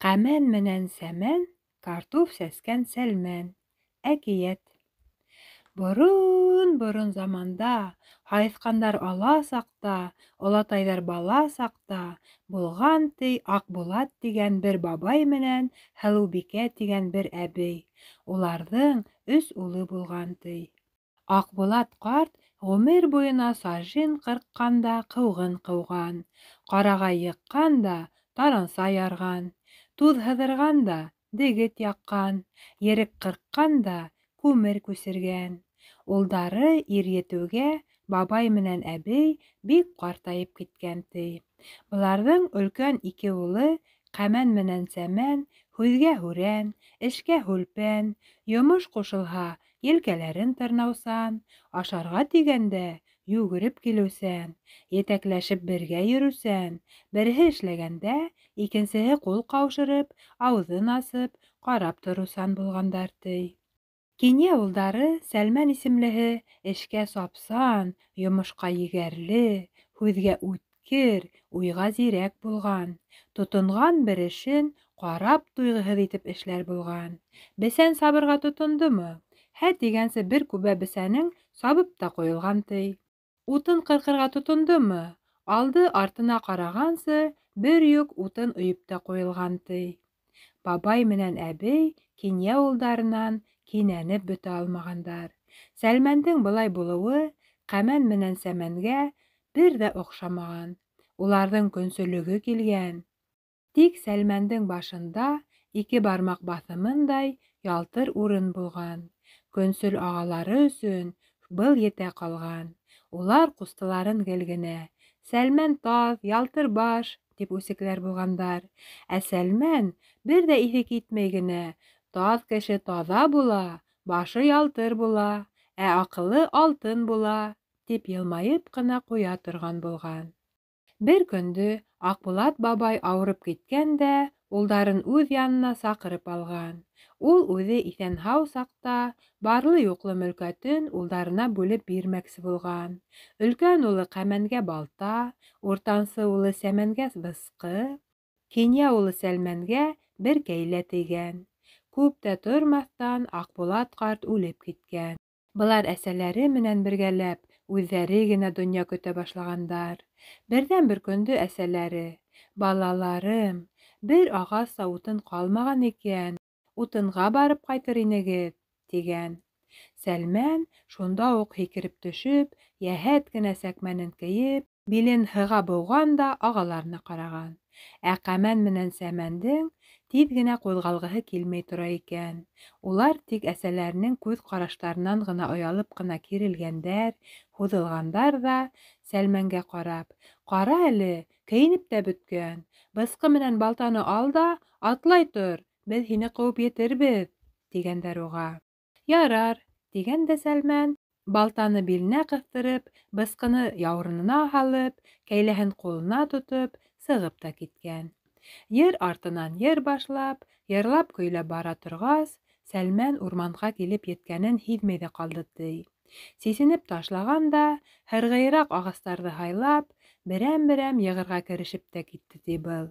Ҡәмән менән сәмән, картуф сәскән Сәлмән. Әкиәт. Борон-борон заманда, һайыҫҡандар ала саҡта, олатайҙар бала саҡта, булған, ти, Аҡбулат тигән бер бабай менән Һылыубикә тигән бер әбей. Уларҙың өс улы булған, ти. Аҡбулат ҡарт ғүмер буйына сажин ҡырҡҡан да ҡыуғын ҡыуған, ҡарағай йыҡҡан да таранса ярған, туҙ һыҙырған да дегет яҡҡан, ерек ҡырҡҡан да күмер күсергән. Улдары ир етеүгә бабай менән әбей бик ҡартайып киткән, ти. Быларҙың өлкән ике улы Ҡәмән менән Сәмән һүҙгә һүрән, эшкә һүлпән, йомош ҡушылһа, елкәләрен тырнаусан, ашарға тигәндә йүгереп килеүсән, етәкләшеп бергә йөрөүсән, береһе эшләгәндә, икенсеһе ҡул ҡаушырып, ауыҙын асып, ҡарап тороусан булғандар, ти. Кинйә улдары Сәлмән исемлеһе эшкә сапсан, йомошҡа егәрле, һүҙгә үткер, уйға зирәк булған. Тотонған бер эшен ҡарап туйғыһыҙ итеп эшләр булған. Бесән сабырға тотондомо, һә тигәнсе бер күбә бесәнең сабып та ҡуйылған, ти. Утын ҡырҡырға тотондомо, алды артына ҡарағансы бер йөк утын өйөп тә ҡуйылған, ти. Бабай менән әбей кинйә улдарынан кинәнеп бөтә алмағандар. Сәлмәндең былай булыуы Ҡәмән менән Сәмәнгә бер ҙә оҡшамаған. Уларҙың көнсөлөгө килгән. Тик Сәлмәндең башында ике бармаҡ баҫымындай ялтыр урын булған. Көнсөл ағалары өсөн был етә ҡалған. Улар ҡустыларын гел генә: "Сәлмән таҙ, ялтыр баш", тип үсекләр булғандар. Ә Сәлмән бер ҙә иҫе китмәй генә: "Таҙ кеше таҙа була, башы ялтыр була, ә аҡылы алтын була", тип йылмайып ҡына ҡуя торған булған. Бер көндө Аҡбулат бабай ауырып киткән дә улдарын үҙ янына саҡырып алған. Ул үҙе иҫән-һау саҡта барлы-юҡлы мөлкәтен улдарына бүлеп бирмәксе булған. Өлкән улы Ҡәмәнгә балта, уртансы улы Сәмәнгә бысҡы, кинйә улы Сәлмәнгә бер кәйлә тейгән. Күп тә тормаҫтан Аҡбулат ҡарт үлеп киткән. Былар әсәләре менән бергәләп үҙҙәре генә донъя көтә башлағандар. Берҙән-бер көндө әсәләре: "Балаларым, бер ағас та утын ҡалмаған икән, утынға барып ҡайтыр инегеҙ", тигән. Сәлмән шунда уҡ һикереп төшөп, йәһәт кенә сәкмәнен кейеп, билен һыға быуған да ағаларына ҡараған. Ә Ҡәмән менән Сәмәндең тиҙ генә ҡуҙғалғыһы килмәй тора икән. Улар тик әсәләренең күҙ ҡараштарынан ғына оялып ҡына кирелгәндәр, һуҙылғандар ҙа Сәлмәнгә ҡарап: "Ҡара әле, кейенеп тә бөткән, бысҡы менән балтаны ал да атлай тор, беҙ һине ҡыуып етербеҙ", тигәндәр уға. "Ярар", тигән дә Сәлмән, балтаны биленә ҡыҫтырып, бысҡыны яурынына һалып, кәйләһен ҡулына тотоп, сығып та киткән. Йыр артынан йыр башлап, йырлап көйләп бара торғас, Сәлмән урманға килеп еткәнен һиҙмәй ҙә ҡалды, ти. Сисенеп ташлаған да, һырғыйыраҡ ағастарҙы һайлап, берәм-берәм йығырға керешеп тә китте, ти был.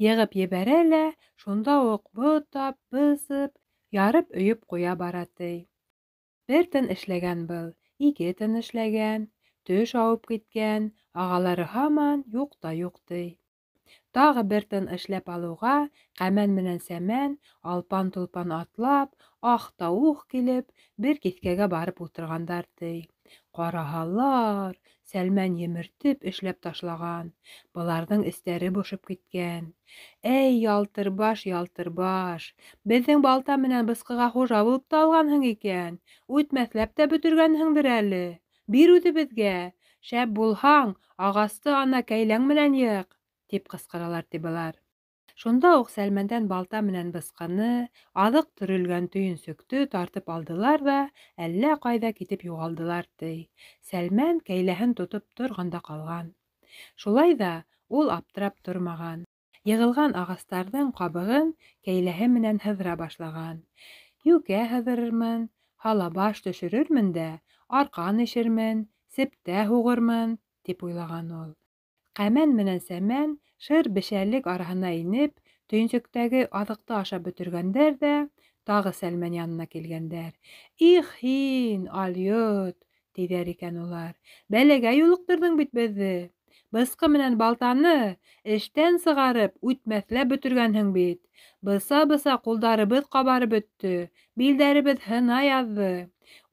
Йығып ебәрә лә, шунда уҡ ботап, бысып, ярып өйөп ҡуя бара, ти. Бер тын эшләгән был, ике тын эшләгән, төш ауып киткән, ағалары һаман юҡ та юҡ, ти. Тағы бер тын эшләп алыуға, Ҡәмән менән Сәмән алпан-толпан атлап, ах та ух килеп, бер киҫкәгә барып ултырғандар, ти. Ҡараһалар, Сәлмән емертеп эшләп ташлаған, быларҙың эстәре бошоп киткән. "Эй, ялтырбаш, ялтырбаш, беҙҙең балта менән бысҡыға хужа булып та алғанһың икән, үтмәҫләп тә бөтөргәнһеңдер әле. Бир үҙебеҙгә, шәп булһаң, ағасты ана кәйләң менән йыҡ", тип ҡысҡыралар, ти былар. Шунда уҡ Сәлмәндән балта менән бысҡыны, аҙыҡ төрөлгән төйөнсөктө тартып алдылар ҙа әллә ҡайҙа китеп юғалдылар, ти. Сәлмән кәйләһен тотоп торған да ҡалған. Шулай ҙа ул аптырап тормаған. Йығылған ағастарҙың ҡабығын кәйләһе менән һыҙыра башлаған. "Йүкә һыҙырырмын, һалабаш төшөрөрмөн дә, арҡан ишермен, септә һуғырмын", тип уйлаған ул. Ҡәмән менән Сәмән шыр бешәлек араһына инеп, Төйөнсөктәге аҙыҡты ашап бөтөргәндәр ҙә, тағы Сәлмән янына килгәндәр. Их һин, алйот, тиҙәр икән улар. Бәләгә юлыҡтырҙың бит беҙҙе. Бысҡы менән балтаны эштән сығарып, үтмәҫләп бөтөргәнһең бит. Быса-быса ҡулдарыбыҙ ҡабарып бөттө, билдәребеҙ һына яҙҙы.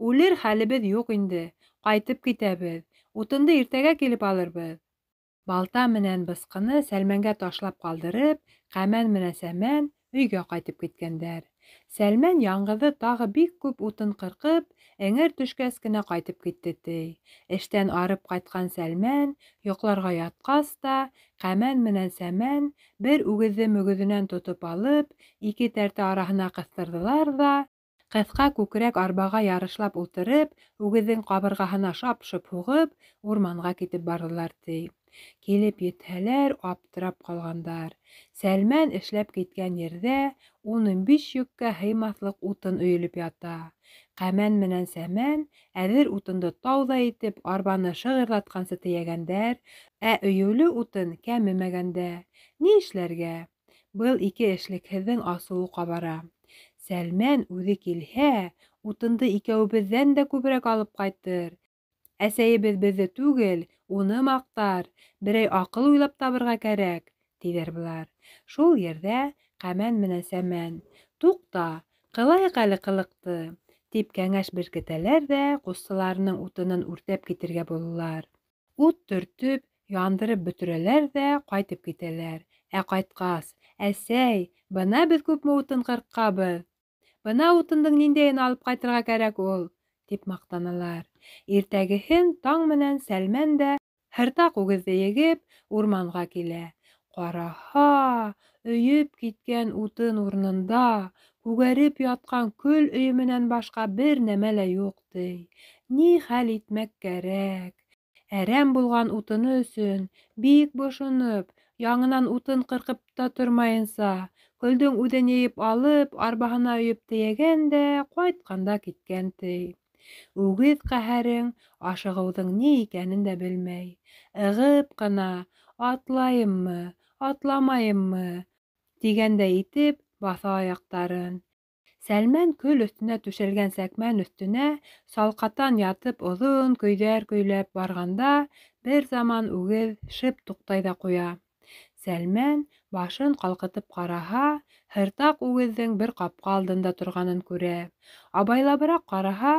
Үлер хәлебеҙ юҡ инде, ҡайтып китәбеҙ. Утынды иртәгә килеп алырбыҙ. Балта менән бысҡыны Сәлмәнгә ташлап ҡалдырып, Ҡәмән менән Сәмән өйгә ҡайтып киткәндәр. Сәлмән яңғыҙы тағы бик күп утын ҡырҡып, эңер төшкәс кенә ҡайтып китте, ти. Эштән арып ҡайтҡан Сәлмән йоҡларға ятҡас та, Ҡәмән менән Сәмән бер үгеҙҙе мөгөҙөнән тотоп алып, ике тәртә араһына ҡыҫтырҙылар ҙа, ҡыҫҡа күкрәк арбаға ярышлап ултырып, үгеҙҙең ҡабырғаһына шап-шоп һуғып, урманға китеп барҙылар, ти. Килеп етһәләр, аптырап ҡалғандар. Сәлмән эшләп киткән ерҙә 15 йөккә һыймаҫлыҡ утын өйөлөп ята. Ҡәмән менән Сәмән әҙер утынды тауҙай итеп арбаны шығырлатҡансы тейәгәндәр, ә өйөүле утын кәмемәгәндә. Ни эшләргә? Был ике эшлекһеҙҙең асыуы ҡабара. Сәлмән үҙе килһә, утынды икәүебеҙҙән дә күберәк алып ҡайтыр. Әсәйебеҙ беҙҙе түгел, уны маҡтар, берәй аҡыл уйлап табырға кәрәк, тиҙәр былар. Шул ерҙә Ҡәмән менән Сәмән, туҡта, ҡылайыҡ әле ҡылыҡты, тип кәңәш беркетәләр ҙә ҡустыларының утынын үртәп китергә булалар. Ут төртөп, яндырып бөтөрәләр ҙә ҡайтып китәләр. Ә ҡайтҡас, әсәй, бына беҙ күпме утын ҡырҡҡабыҙ. Бына утындың ниндәйен алып ҡайтырға кәрәк ул, тип маҡтаналар. Иртәгеһен таң менән Сәлмән дә һыртаҡ үгеҙҙе егеп урманға килә. Ҡараһа, өйөп киткән утын урынында күгәреп ятҡан көл өйөмөнән башҡа бер нәмә лә юҡ, ти. Ни хәл итмәк кәрәк? Әрәм булған утыны өсөн бик бошоноп, яңынан утын ҡырҡып та тормайынса, көлдөң үҙен йыйып алып, арбаһына өйөп тейәгән дә ҡайтҡанда киткән, ти. Үгеҙ ҡәһәрең ашығыуҙың ни икәнен дә белмәй. Ығып ҡына, атлайыммы, атламайыммы, тигәндәй итеп баҫа аяҡтарын. Сәлмән көл өҫтөнә түшәлгән сәкмән өҫтөнә салҡатан ятып оҙон көйҙәр көйләп барғанда, бер заман үгеҙ шып туҡтай ҙа ҡуя. Сәлмән башын ҡалҡытып ҡараһа, һыртаҡ үгеҙҙең бер ҡапҡа алдында торғанын күрә. Абайлабыраҡ ҡараһа,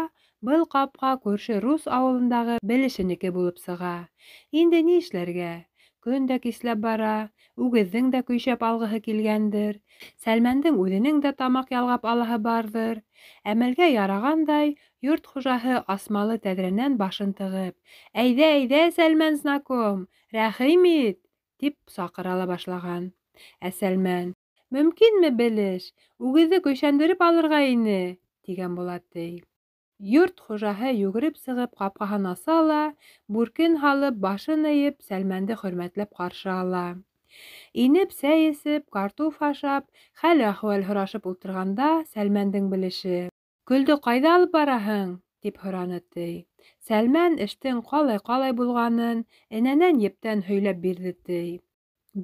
был ҡапҡа күрше рус ауылындағы белешенеке булып сыға. Инде ни эшләргә? Көн дә кисләп бара, үгеҙҙең дә көйшәп алғыһы килгәндер. Сәлмәндең үҙенең дә тамаҡ ялғап алаһы барҙыр. Әмәлгә ярағандай, йорт хужаһы асмалы тәҙрәнән башын тығып, «Әйҙә, әйҙә, Сәлмән знаком, рәхим ит!» тип саҡыра ла башлаған. Ә Сәлмән, «Мөмкинме, белеш, үгеҙҙе көйшәндереп алырға ине», тигән була, ти. Йорт хужаһы йүгереп сығып ҡапҡаһын аса ла, бүркен һалып, башын эйеп, Сәлмәнде хөрмәтләп ҡаршы ала. Инеп сәй эсеп, картуф ашап, хәл-әхүәл һорашып ултырғанда Сәлмәндең белеше, «Көлдө ҡайҙа алып бараһың?» тип һораны, ти. Сәлмән эштең ҡалай-ҡалай булғанын энәнән ептән һөйләп бирҙе, ти.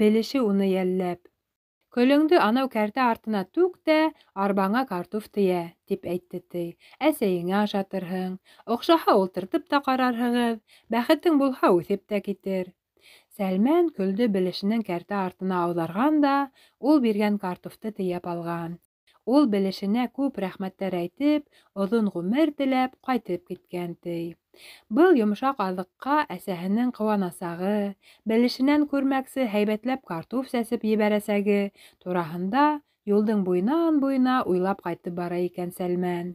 Белеше уны йәлләп, «Көлөңдө анау кәртә артына түк тә, арбаңа картуф тейә», тип әйтте, ти. «Әсәйеңә ашатырһың, оҡшаһа ултыртып та ҡарарһығыҙ, бәхетең булһа үҫеп тә китер». Сәлмән көлдө белешенең кәртә артына ауҙарған да, ул биргән картуфты тейәп алған. Ул белешенә күп рәхмәттәр әйтеп, оҙон ғүмер теләп ҡайтып киткән, ти. Был йомшаҡ аҙыҡҡа әсәһенең ҡыуанасағы, белешенән күрмәксе һәйбәтләп картуф сәсеп ебәрәсәге тураһында юлдың буйынан-буйына уйлап ҡайтып бара икән Сәлмән.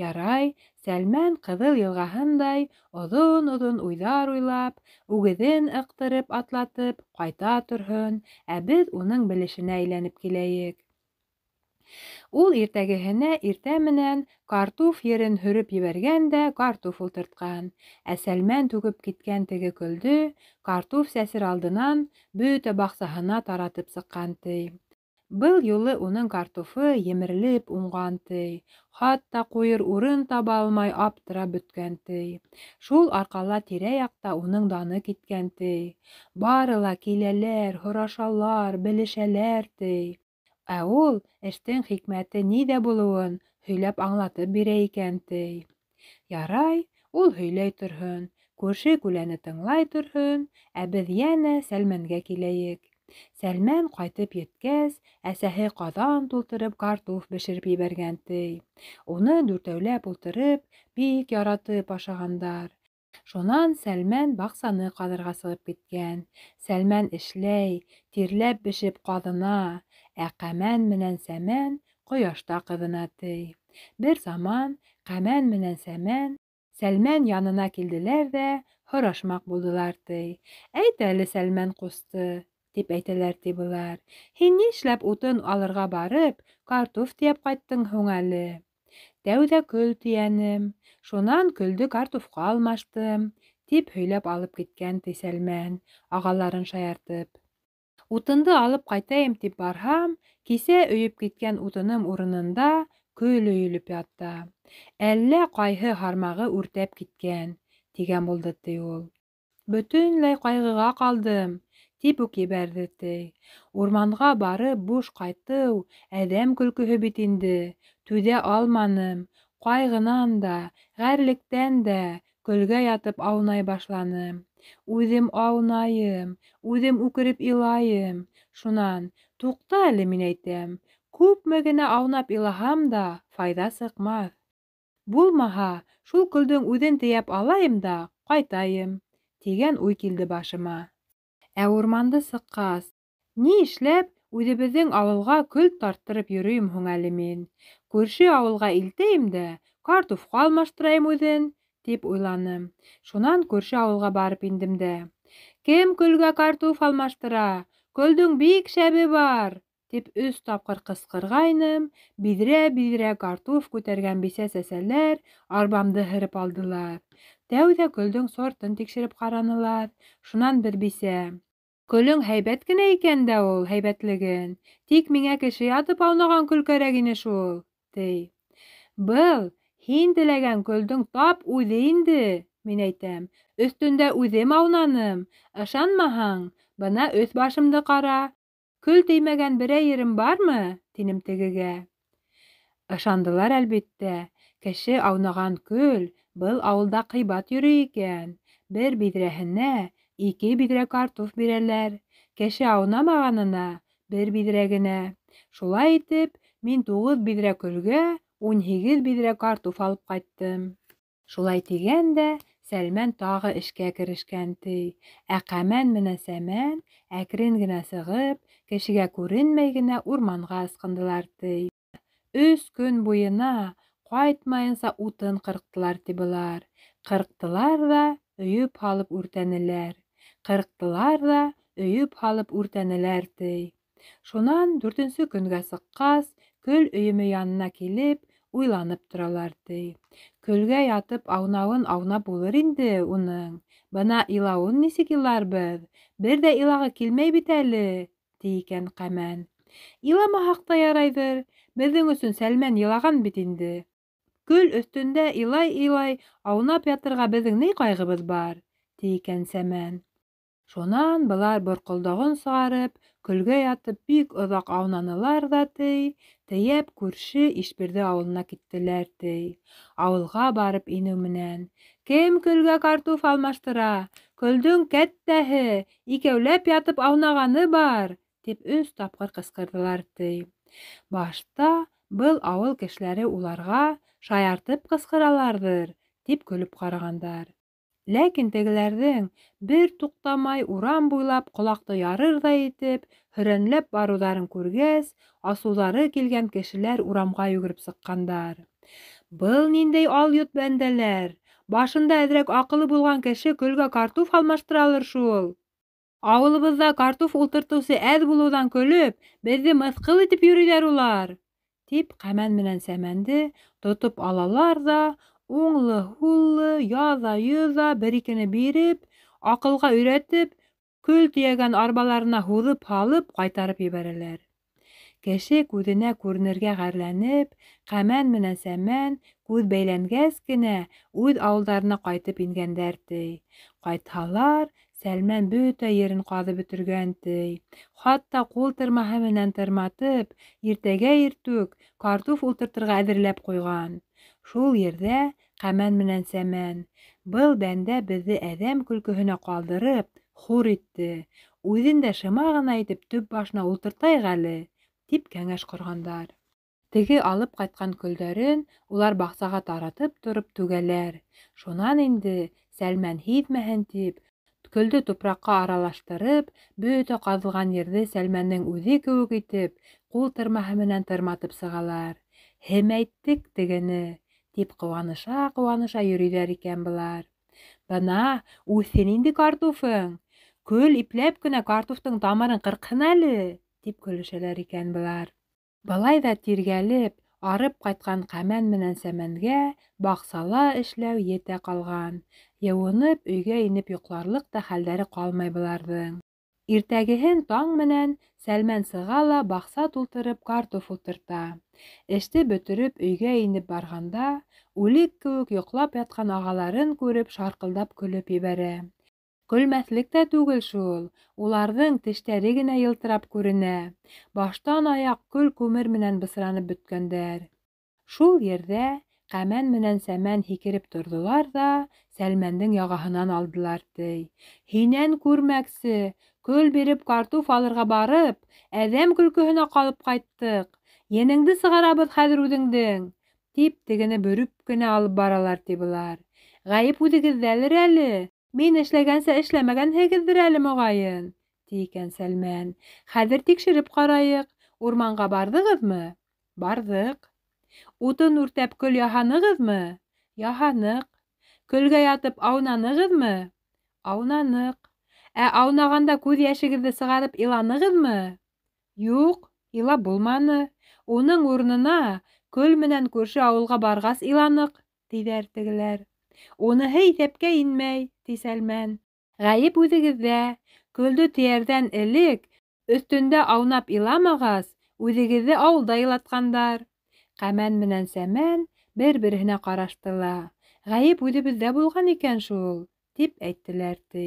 Ярай, Сәлмән Ҡыҙыл йылғаһындай оҙон-оҙон уйҙар уйлап, үгеҙен ыҡтырып атлатып ҡайта торһон, ә беҙ уның белешенә әйләнеп киләйек. Ул иртәгеһенә иртә менән картуф ерен һөрөп ебәргән дә картуф ултыртҡан. Ә Сәлмән түгеп киткән теге көлдө картуф сәсер алдынан бөтә баҡсаһына таратып сыҡҡан, ти. Был юлы уның картуфы емерелеп уңған, ти. Хатта ҡуйыр урын таба алмай аптырап бөткән, ти. Шул арҡала тирә-яҡта уның даны киткән, ти. Бары ла киләләр, һорашалар, белешәләр, ти. Ә ул эштең хикмәте ниҙә булыуын һөйләп аңлатып бирә икән, ти. Ярай, ул һөйләй торһон, күрше-күләне тыңлай торһон, ә беҙ йәнә Сәлмәнгә киләйек. Сәлмән ҡайтып еткәс, әсәһе ҡаҙан тултырып картуф бешереп ебәргән, ти. Уны дүртәүләп ултырып, бик яратып ашағандар. Шунан Сәлмән баҡсаны ҡаҙырға сығып киткән. Сәлмән эшләй, тирләп-бешеп ҡаҙына, ә Ҡәмән менән Сәмән ҡояшта ҡыҙына, ти. Бер заман Ҡәмән менән Сәмән Сәлмән янына килделәр ҙә һорашмаҡ булдылар, ти. Әйт әле, Сәлмән ҡусты, тип әйтәләр, ти былар. Һин нишләп утын алырға барып, картуф тейәп ҡайттың һуң әле? Тәүҙә көл тейәнем, шунан көлдө картуфҡа алмаштым, тип һөйләп алып киткән, ти Сәлмән, ағаларын шаяртып. Утынды алып ҡайтайым тип барһам, кисә өйөп киткән утыным урынында көл өйөлөп ята. Әллә ҡайһы һармағы үртәп киткән, тигән булды, ти ул. Бөтөнләй ҡайғыға ҡалдым, тип үк ебәрҙе, ти. Урманға барып буш ҡайтыу әҙәм көлкөһө бит инде. Түҙә алманым, ҡайғынан да, ғәрлектән дә көлгә ятып аунай башланым. Үҙем аунайым, үҙем үкереп илайым. Шунан, туҡта әле, мин әйтәм, күпме генә аунап илаһам да, файҙа сыҡмаҫ. Булмаһа, шул көлдөң үҙен тейәп алайым да ҡайтайым, тигән уй килде башыма. Ә урманды сыҡҡас, ни эшләп үҙебеҙҙең ауылға көл тарттырып йөрөйөм һуң әле мин? Күрше ауылға илтәйем дә картуфҡа алмаштырайым үҙен, тип уйланым. Шунан күрше ауылға барып индем дә. Кем көлгә картуф алмаштыра? Көлдөң бик шәбе бар, тип өс тапҡыр ҡысҡырғайным, биҙрә-биҙрә картуф күтәргән бисә-сәсәләр арбамды һырып алдылар. Тәүҙә көлдөң сортын тикшереп ҡаранылар. Шунан бер бисә: Көлөң һәйбәт кенә икән дә ул, һәйбәтлеген. Тик миңә кеше ятып аунаған көл кәрәк ине шул, ти. Был һин теләгән көлдөң тап үҙе инде, мин әйтәм. Өҫтөндә үҙем аунаным. Ышанмаһаң, бына өҫ башымды ҡара. Көл теймәгән берәй ерем бармы? Тинем тегегә. Ышандылар, әлбиттә. Кеше аунаған көл был ауылда ҡыйбат йөрөй икән. Бер биҙрәһенә 2 биҙрә картуф бирәләр. Кеше аунамағанына бер биҙрә генә. Шулай итеп, мин 9 биҙрә көлгә 18 биҙрә картуф алып ҡайттым. Шулай тигән дә Сәлмән тағы эшкә керешкән, ти. Ә Ҡәмән менән Сәмән әкрен генә сығып, кешегә күренмәй генә урманға ысҡындылар, ти. 3 көн буйына ҡайтмайынса утын ҡырҡтылар, ти былар. Ҡырҡтылар ҙа өйөп һалып үртәнеләр. Ҡырҡтылар ҙа өйөп һалып үртәнеләр, ти. Шунан 4-нсө көнгә сыҡҡас, көл өйөмө янына килеп, уйланып торалар, ти. Көлгә ятып аунауын аунап булыр инде уның. Бына илауын нисек иларбыҙ? Бер ҙә илағы килмәй бит әле, ти икән Ҡәмән. Иламаһаҡ та ярайҙыр, беҙҙең өсөн Сәлмән илаған бит инде. Көл өҫтөндә илай-илай аунап ятырға беҙҙең ни ҡайғыбыҙ бар, ти икән Сәмән. Шунан былар борҡолдоғон сығарып, көлгә ятып бик оҙаҡ аунанылар ҙа, ти, тейәп күрше Ишбирҙе ауылына киттеләр, ти. Ауылға барып инеү менән: Кем көлгә картуф алмаштыра? Көлдөң кәттәһе, икәүләп ятып аунағаны бар, тип 3 тапҡыр ҡысҡырҙылар, ти. Башта был ауыл кешеләре уларға шаяртып ҡысҡыраларҙыр, тип көлөп ҡарағандар. Ләкин тегеләрҙең бер туҡтамай урам буйлап ҡолаҡты ярырҙай итеп, һөрәнләп барыуҙарын күргәс, асыуҙары килгән кешеләр урамға йүгереп сыҡҡандар. Был ниндәй алйот бәндәләр? Башында әҙерәк аҡылы булған кеше көлгә картуф алмаштыралыр шул. Ауылыбыҙҙа картуф ултыртыусы әҙ булыуҙан көлөп, беҙҙе мыҫҡыл итеп йөрөйҙәр улар, тип Ҡәмән менән Сәмәнде тотоп алалар ҙа, уңлы-һуллы, яҙа-йоҙа бер-икене биреп, аҡылға өйрәтеп, көл тейәгән арбаларына һуҙып һалып ҡайтарып ебәрәләр. Кеше күҙенә күренергә ғәрләнеп, Ҡәмән менән Сәмән күҙ бәйләнгәс кенә үҙ ауылдарына ҡайтып ингәндәр, ти. Ҡайтһалар, Сәлмән бөтә ерен ҡаҙып бөтөргән, ти. Хатта ҡул тырмаһы менән тырматып, иртәгә иртүк картуф ултыртырға әҙерләп ҡуйған. Шул ерҙә Ҡәмән менән Сәмән: «Был бәндә беҙҙе әҙәм көлкөһөнә ҡалдырып, хур итте, үҙен дә шыма ғына итеп төп башына ултыртайыҡ әле», тип кәңәш ҡорғандар. Теге алып ҡайтҡан көлдәрен улар баҡсаға таратып тороп түгәләр. Шунан инде Сәлмән һиҙмәһен тип, көлдө тупраҡҡа аралаштырып, бөтә ҡаҙылған ерҙе Сәлмәндең үҙе кеүек итеп, ҡул тырмаһы менән тырматып сығалар. «Һемәйттек тегене», тип ҡыуаныша-ҡыуаныша йөрөйҙәр икән былар. «Бына, үҫһен инде картуфың, көл ипләп кенә картуфтың тамырын ҡырҡһын әле», тип көлөшәләр икән былар. Былай ҙа тиргәлеп, арып ҡайтҡан Ҡәмән менән Сәмәнгә баҡсала эшләү етә ҡалған. Йыуынып, өйгә инеп йоҡларлыҡ та хәлдәре ҡалмай быларҙың. Иртәгеһен таң менән Сәлмән сыға ла баҡса тултырып картуф ултырта. Эште бөтөрөп өйгә инеп барғанда, үлек кеүек йоҡлап ятҡан ағаларын күреп шарҡылдап көлөп ебәрә. Көлмәҫлек тә түгел шул, уларҙың тештәре генә йылтырап күренә. Баштан аяҡ көл күмер менән бысранып бөткәндәр. Шул ерҙә Ҡәмән менән Сәмән һикереп торҙолар ҙа Сәлмәндең яғаһынан алдылар, ти. «Һинән күрмәксе, көл биреп картуф алырға барып, әҙәм көлкөһөнә ҡалып ҡайттыҡ. Енеңде сығарабыҙ хәҙер үҙеңдең», тип тегене бөрөп кенә алып баралар, ти былар. «Ғәйеп үҙегеҙҙәлер әле, мин эшләгәнсә эшләмәгәнһегеҙҙер әле, моғайын», ти икән Сәлмән. «Хәҙер тикшереп ҡарайыҡ, урманға барҙығыҙмы?» «Барҙыҡ». «Утын үртәп көл яһанығыҙмы?» «Яһаныҡ». «Көлгә ятып аунанығыҙмы?» «Аунаныҡ». «Ә аунағанда күҙ йәшегеҙҙе сығарып иланығыҙмы?» «Юҡ, илап булманы. Уның урынына көл менән күрше ауылға барғас иланыҡ», тиҙәр тегеләр. «Уныһы иҫәпкә инмәй», ти Сәлмән. «Ғәйеп үҙегеҙҙә, көлдө тейәрҙән элек өҫтөндә аунап иламағас, үҙегеҙҙе ауылда илатҡандар». Ҡәмән менән Сәмән бер-береһенә ҡарашты ла, «Ғәйеп үҙебеҙҙә булған икән шул», тип әйттеләр, ти.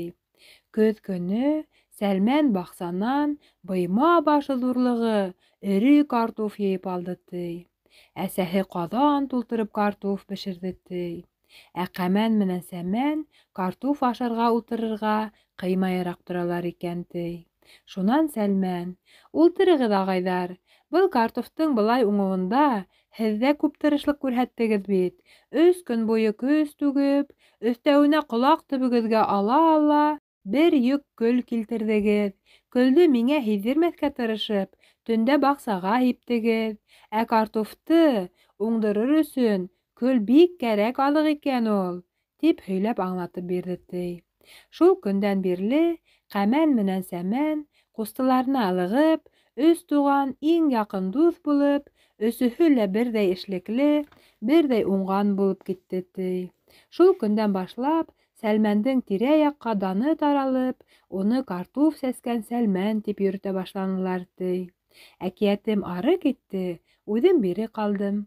Көҙ көнө Сәлмән баҡсанан быйма башы ҙурлығы эре картуф йыйып алды, ти. Әсәһе ҡаҙан тултырып картуф бешерҙе, ти. Ә Ҡәмән менән Сәмән картуф ашарға ултырырға ҡыймайыраҡ торалар икән, ти. Шунан Сәлмән: «Ултырығыҙ, ағайҙар, был картуфтың былай уңыуында һеҙ ҙә күп тырышлыҡ күрһәттегеҙ бит. 3 көн буйы көс түгеп, өҫтәүенә ҡолаҡ төбөгөҙгә ала-ала бер йөк көл килтерҙегеҙ. Көлдө миңә һиҙҙермәҫкә тырышып, төндә баҡсаға һиптегеҙ. Ә картуфты уңдырыр өсөн көл бик кәрәк аҙыҡ икән ул», тип һөйләп аңлатып бирҙе, ти. Шул көндән бирле Ҡәмән менән Сәмән ҡустыларына ылығып, 3 туған иң яҡын дуҫ булып, өсөһө лә берҙәй эшлекле, берҙәй уңған булып китте, ти. Шул көндән башлап Сәлмәндең тирә-яҡҡа даны таралып, уны картуф сәскән Сәлмән тип йөрөтә башланылар, ти. Әкиәтем ары китте, үҙем бире ҡалдым.